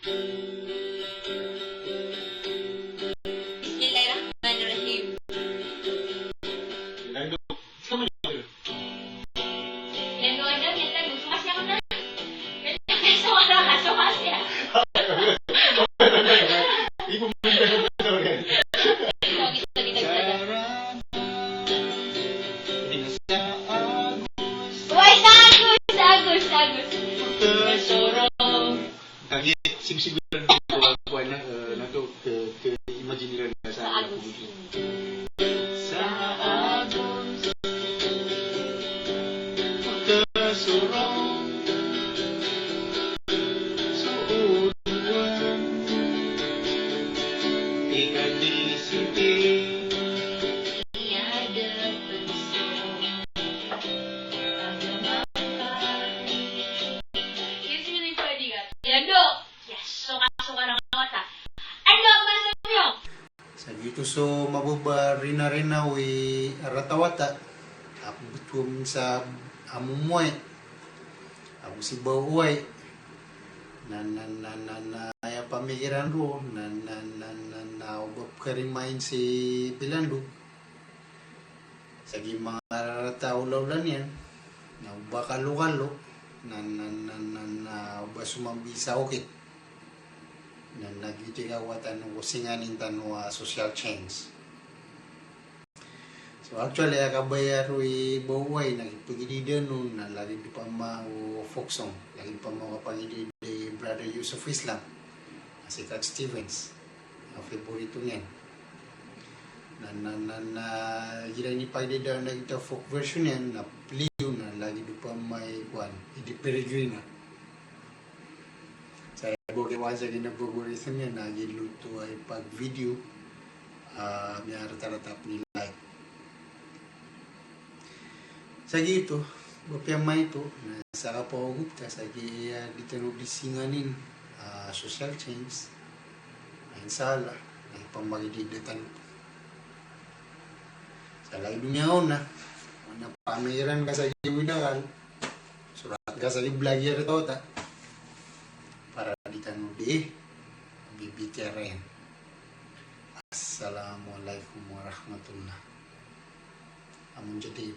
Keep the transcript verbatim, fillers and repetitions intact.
Bismillahirrahmanirrahim. Wait, Agus, Agus, Agus. Kagi simsibiran ko, ko, ko, na, eh, na to, ke, ke imagine nila na sa, sa Agus. Sa Agus. Kasorong. So, ika di siti. Iya, ada. Iya, Ando. Yes, so ka, so ka na wata. Ando, mas niyo. Sa giyoto so mababa rina-rina i rata wata. Ago btwm sa amowai. Ago si bawai. Na, na, na, na, na, aya pamikiran roo. Na, na, na, na, na, o ba pkharimain si Pilandog. Sa gii manga rarata a olaola niyan, na o ba kalokalo, na, na, na, na, na o ba somambi sa okit. Na, na giyoto i kawatan o kosinganin tano a social change. So actually, a kabaya roo i bawai na kipagidida on na lagid opama o folk song, lagid opama o kapagidida i Brother Yusuf Islam, a si Cat Stevens. A favorito niyan. Na, na, na, na, igira inipagidida on a giyoto a folk version iyan, na play on na lagid opama i kowan, i Di Peregrina. Sa aya bo kiyawan sa gina bo ko reason iyan, na giyoto a ipag-video, ah, miyarata-rata pn i live. Sa giyoto, ba piya maito, na sa kapaogop ta sa giya di tano di singanin, ah, social change. Insha Allah, na ipamagidida tano. Sa lagid o miyaona, na pamikiran ka sa giya widakal, sorat ka sa giya blagi a rata wata, para di tano di bibitiyarai. Assalamu alaikum warahmatullah. Amun jadi